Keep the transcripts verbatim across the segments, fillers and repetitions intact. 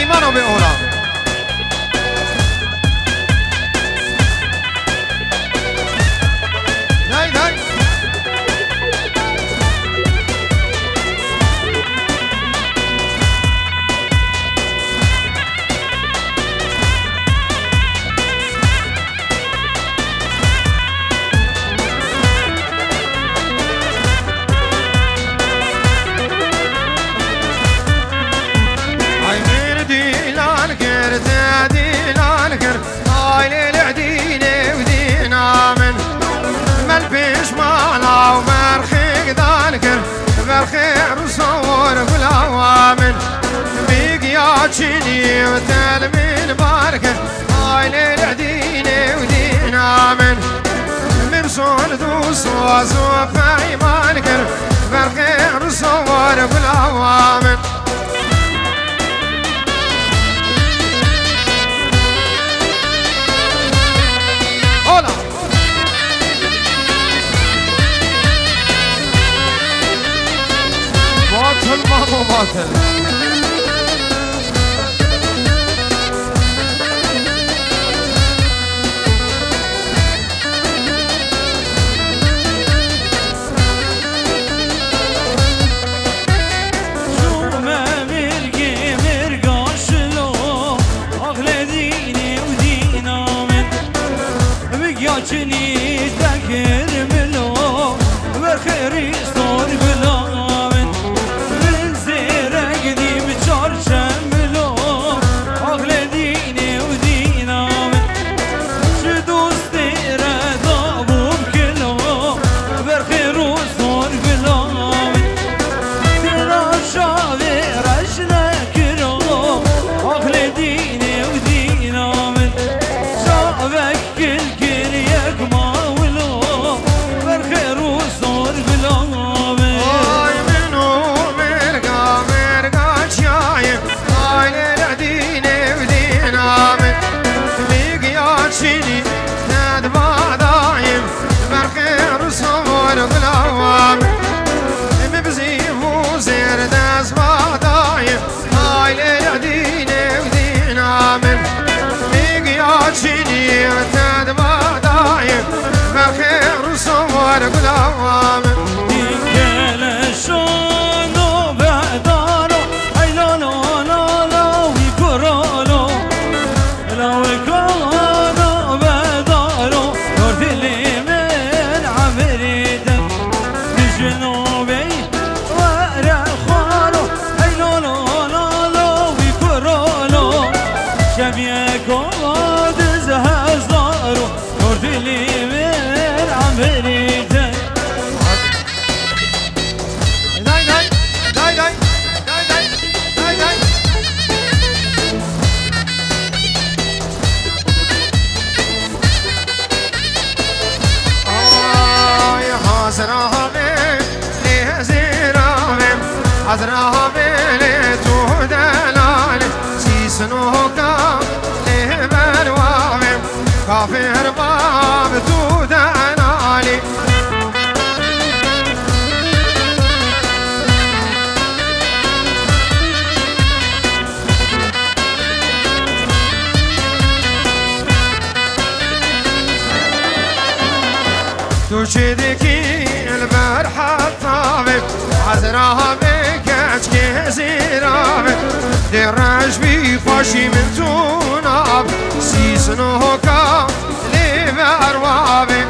Îmano bê ola. Day, day. Ay min dîlan kir, te dîlan kir. Ay lê lê dînê û dîna min. Mel pêşmala û merxêk dan kir. Merxê rûsor gulawa min. Bîgiya çinî û tel min bar kir. Ay lê lê dînê û dîna min. Min sol dû soz û peyman kir. Merxê rûsor gulawa min. Ola. Batıl mamo batıl. Şûme mirgê mirga şilo, axle dînê û dîna min. Bigya çinî te kir milo, ver xêrî sor gula min. Min zêrek dî bi çar çemilo, axle dînê û dîna min. Ji dostê re dabûm kilo, ver xêr û zor gula min. Tira çavê reş nekiro, axlê dînê û dîna min. Çavek kil kir yek mawilo, ver xêr û zor gula min. Ay min û merga, merga çiyayê. Ay lê lê dînê û dîna min. Bîgiya çinî te di badayê. Merxê rûsor gulawa min. Min bi zîv û zêr dest badayê. Ay lê lê dînê û dîna min. Bîgiya çinî te di badayê. Merxê rûsor gulawa min. Keleşano bedaro, ay lo lo lo lo, wî kuralo. Lawikano bedaro, yor dilê min emirî de. Dijino bey were xwaro, ay lo lo lo lo, wî kuralo. Şeviyeko diz hezaro, yor dilê min emirî de. Day, day, day, day, day, day, day. Ay, hazra be, lê zêra be, hazra be, lê tu delal, sîsnoka, lê berwa be. Kafir bab tu denalî. Tu çi dikî li ber heta ve, ezra ve keçkê zêra ve, dê reş bî paşî min tu nav, sîsnoka. Lê berwa be.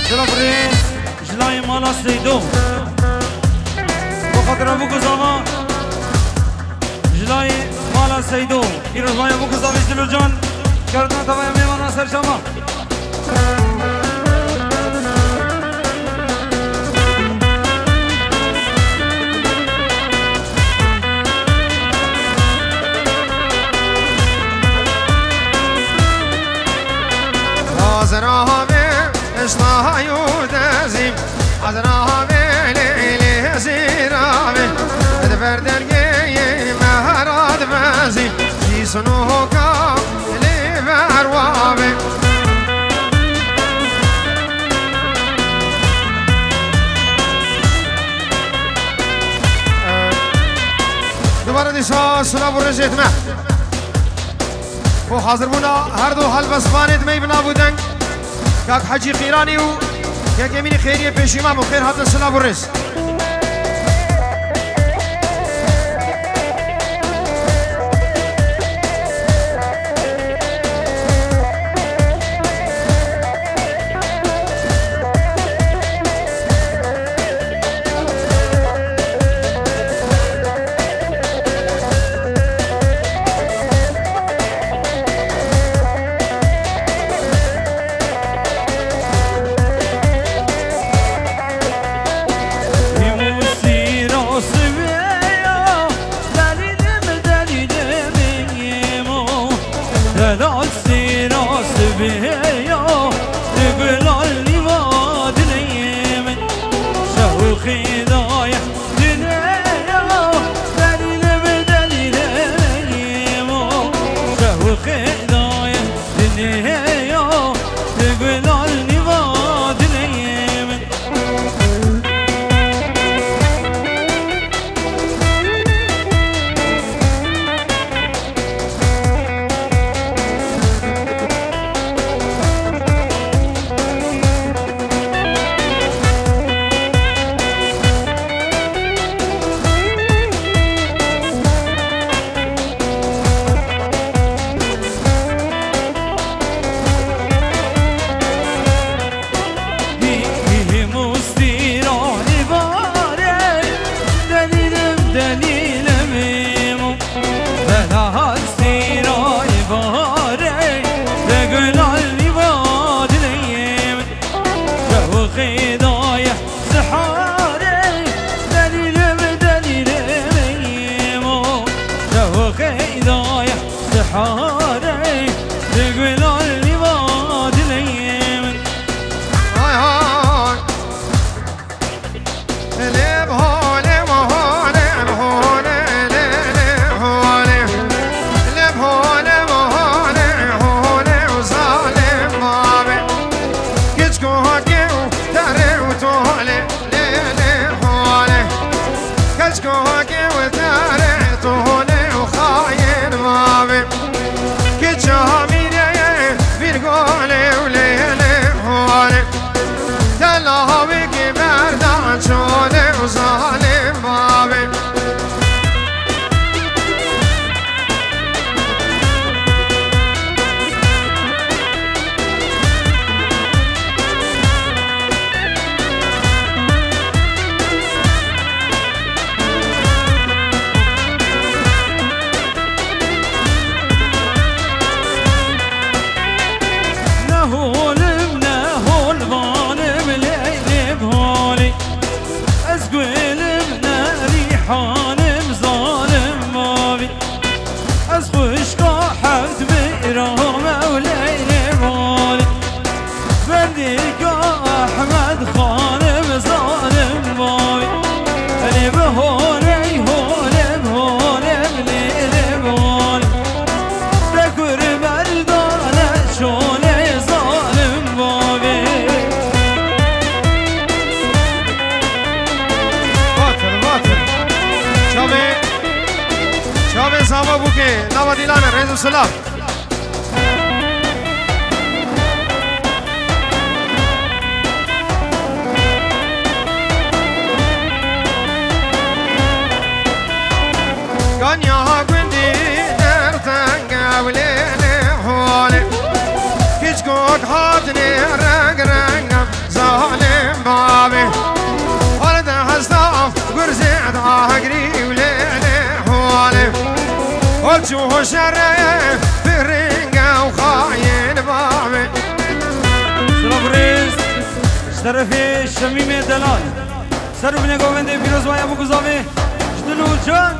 Silav rê ji layê mala Seydo. Bo xatira Bûk û Zava. Ji layê mala Seydo. Îro ji layê Bûk û Zavê ji dil û can. Kerdina tevaya mêvana ser şama. Hazir ahavê, êşta hayûr dezîm. Hazir ahavê, lê, lê, zîravê. Di ber dergeyê mehra dibezîm. Jî sinoka lê berwavê. Sa silav û rêzê me. Bo hazirbûna her du helbestvanê di me yî bi nav û deng. Kak Hecî Qîranî û Kek Emînî Xêriyê pêşî me bo xêr hatin silav û rêz. Çavê, çavê zava bûkê, nava dîlan e, rêz û silav. Kanya gundî dertenge ewlêne hole. Kiçkok hatine reng reng. Zalim bavê. Hol de hesta gurzê de agirî û lêlê holê. Hol çû hoşere firinge û xayên bavê. Silav rêz, ji terefê Şemîmê Delal. Ser û binê govendê pîroz waya bû ku zavê ji dil û can.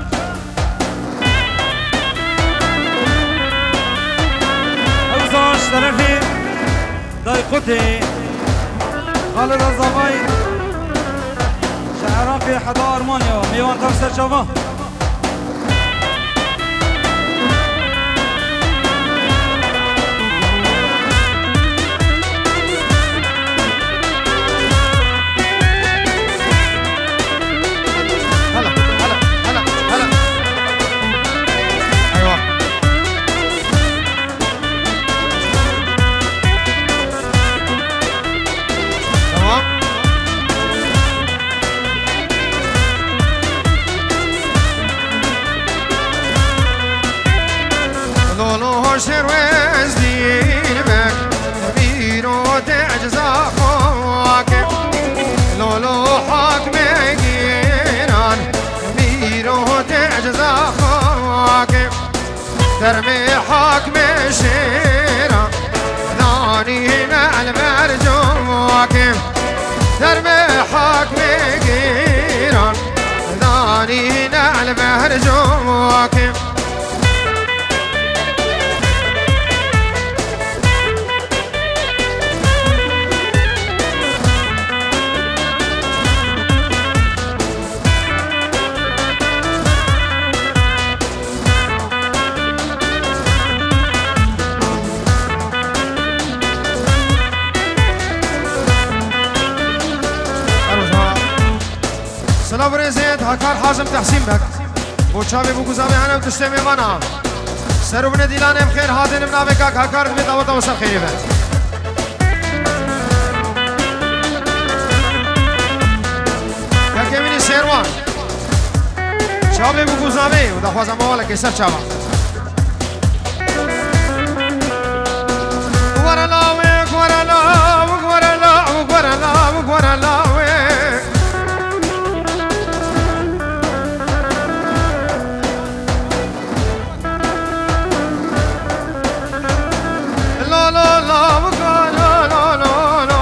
Ew zan ji terefê Dayqutê Xalid Rezavay ji Iraqê heta Armanya mêwan tev ser çava. Hala, hala, hala, hala. Dermê hakmê şêran danîne el mercokê. Dermê hakmê gîran danîne el mercokê. Silav rêzê Hakar Hazim Tehsîn Beg. Bo çavê bo guzavê hene û tiştê mêvana. Ser û binê dîlanê bi xêr hatin, bi navê kak Hakar divê daweta we ser xêrê be. Kekê min î Şêrwan. Çavê bo guzavê û daxwaza mawalekê ser çava. Were lawik, were lawik, were lawik, were lawik, were lawik. Lo, lo, lawik, lo, lo, lo, lo.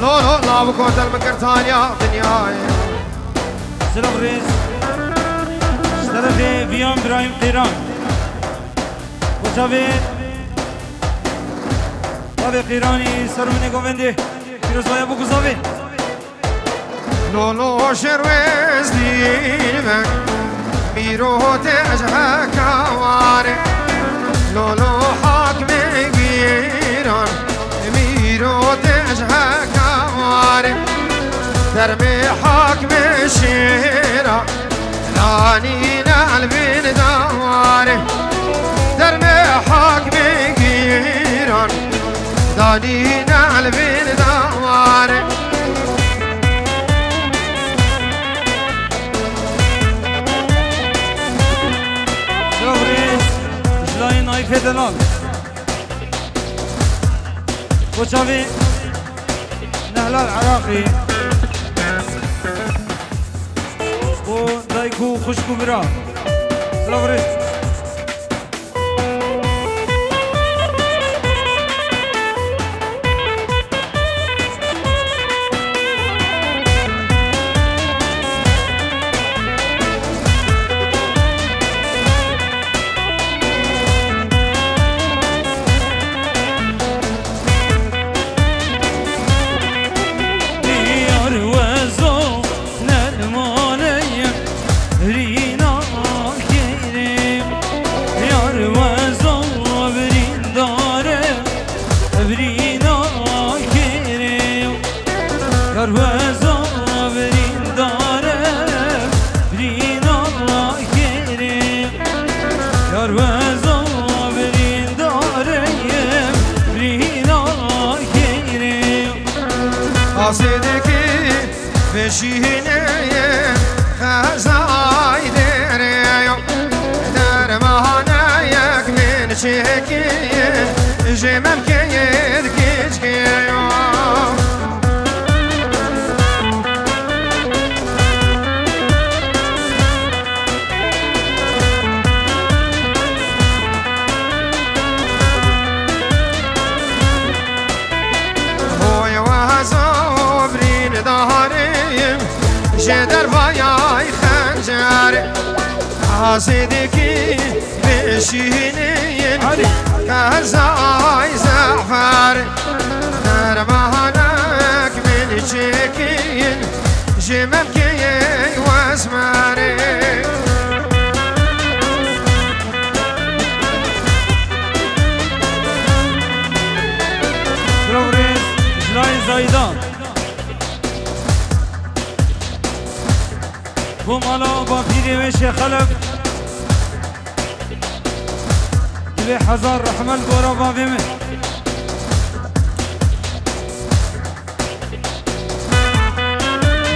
Lo, lo, lawik, otel min kir taliya dinyayê. Silav rêz. Ji terefê Viyan Birahîm Qîran. Bo çavê bavê Qîranî ser û binê govendê. Pîrozbaya bo guzavê. Lolo şerwez dîn me, mîro te ez heka ware. Lolo hakmê gîran, mîro te ez heka ware. Dermê hakmê şêra, danîne elvên daware. Dermê hakmê gîran, danîne elvên daware. Silav rêz, ji layê Naîfê Delal. Bo çavê Nehlal Iraqî. Bo dayik û xwişk û bira. Silav rêz. Diyar wezo Nermaleyim, rîna kêrê, yar wezo birîndare, birîna kêrê. Yar wezo birîndare, birîna kêrê. Yar wezo birîndareyim, birîna kêrê. Qasê dikî Veşîneyê xezay derê yo, dermaneyek min çêkî, ji memkeyê dikîçkê yo. Hoy wazo birîndarê, ji dervayay xencer, qasê dikî bişînin, hadi. Qezay zefer, dermanek min çêkin, ji memkeyê wesmerê. Silav rêz, ji layê Zaydan. Bo mala bapîrê wê Şêxelef. Divê hezar rehme li gora bavê min.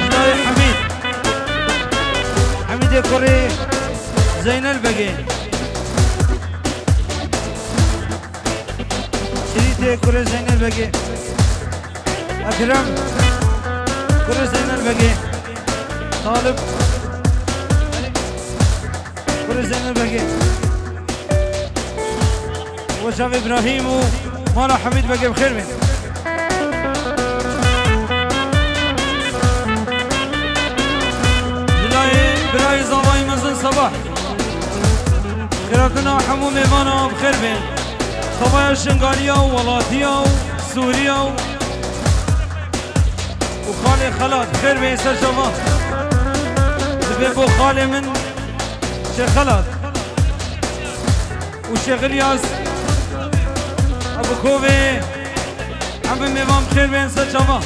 Ji layê Hemîd. Hemîdê kurê Zeynel Begê. Şerîtê kurê Zeynel Begê. Ekrem kurê Zeynel Begê. Talib. Zeynep Begê. Weşa Îbrahîm û mala Hemîd Begê bi xêr bên. Ji layê birayê zavayê mezin Sebah. Xêratina hemû mêvana bi xêr bên. Xwebaya Şingaliya û welatiya û Sûriya û, û xalê Xelat bi xêr bên ser çavan. Dibê bo xalê min Şêx Xelat û Şêx Îlyas, ev bi kovê em bi mêvan bi xêr bên ser çavan.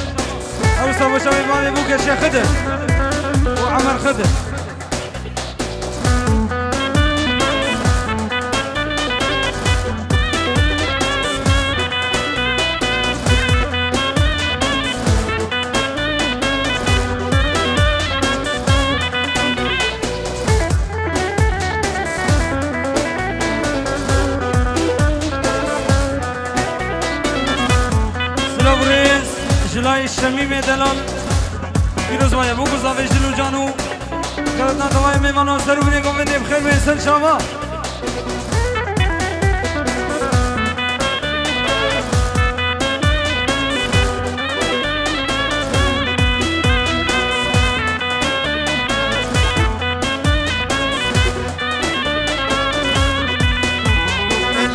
Ew wisa bo çavê bavê bû ke Şêx Xidir û Emer Xidir. Silav û rêz ji layê Şemîmê Delal. Pîroz baye bo guzavê jin û can û xelatna tevayê mêvana ser û binê govendê bi xêr bên ser çava.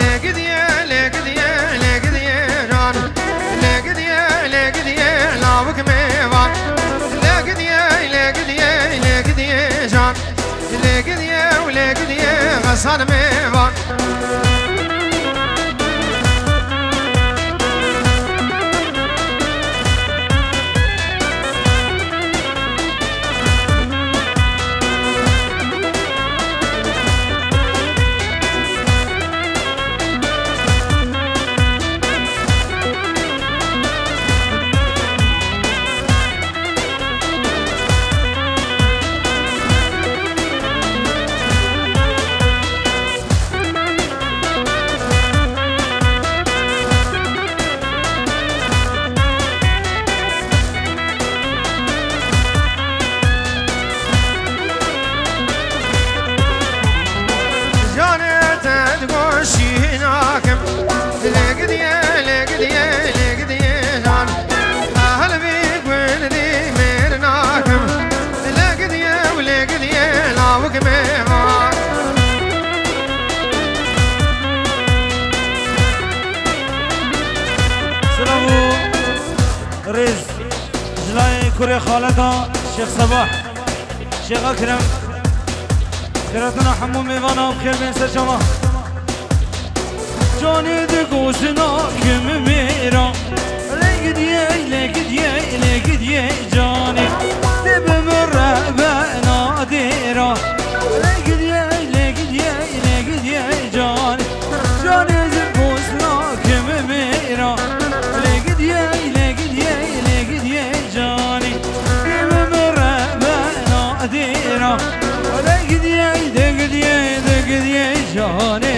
Lê gidiye, lê gidiye, lê gidiye can. Lê gidiye, lê gidiye, lawik mêvan. Lê gidiye, lê gidiye, lê gidiye can. Lê gidiye û lê gidiye, xesan mêvan. Canê te digoşî nakim. Lê gidiye, lê gidiye, lê gidiye can. Ahl vî gundî mêr nakim. Lê gidiye û lê gidiye lawik mêvan. Silav û rêz ji layê kurê xaleta Şêx Sebah, Şêx Ekrem. Xêratina hemû mêvana bi xêr bên ser çava. Canê digoşî nakim mêra. Lê gidiye, lê gidiye, lê gidiye canê. Dê bi min re be nadêra. Lê gidiye, lê gidiye, lê gidiye canê. Canê digoşî nakim mêra. Lê gidiye, lê gidiye, lê gidiye canê. Dê bi min re be nadêra. Lê gidiye, dê gidiye, dê gidiye canê.